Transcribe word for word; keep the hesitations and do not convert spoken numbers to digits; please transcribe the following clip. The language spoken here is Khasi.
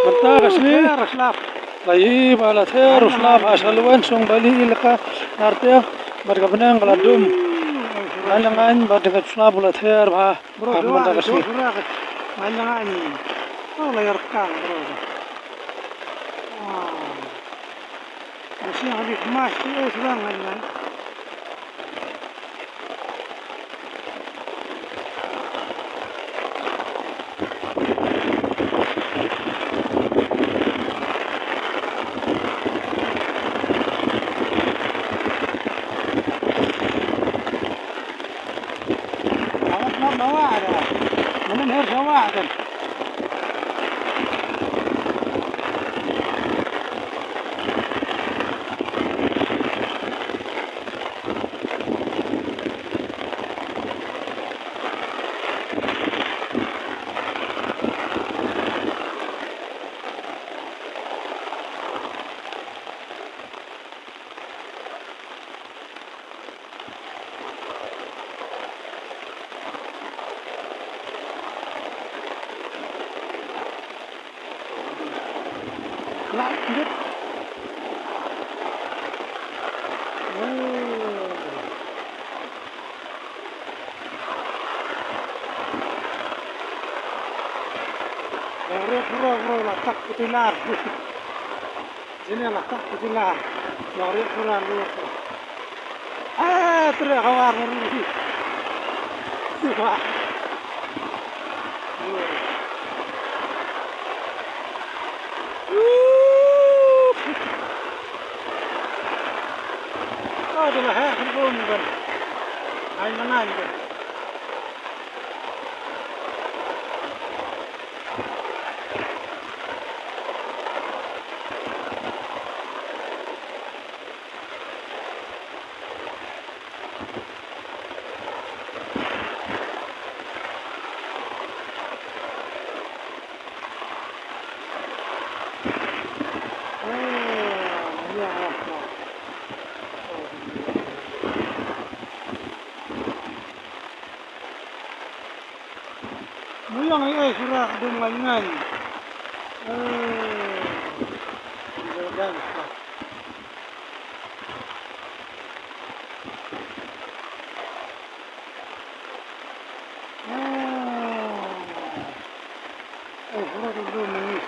Mynta ka sngi la ïohi ba la ther u slap ha Salwen, song Bailih Elaka Nartiang, bad ka bneng ka la dum. Ngaiñ la ngaiñ bad ka slap u la ther bha ha mynta ka sngi. Ngaiñ la ngaiñ. Oh, la ïarkang bro. Ah. Ka sngi ka dei mas, eh, sdang ngaiñ ngaiñ. Awas, no, no, ada. Mana ni harus awak kan? Lah, lanjut. Oh. Bro, bro, bro, lah tak kutilar. Sini lah tak kutilar. Bro, bro, bro. Ah, terus kawar baru. Wah. Oh, tu lah, eh, kan pun kan. Ai, mana kan? Muyang ai ai sura dum ngan ngan. Eh, dan. Oh. Eh, sura dum ngan ngan.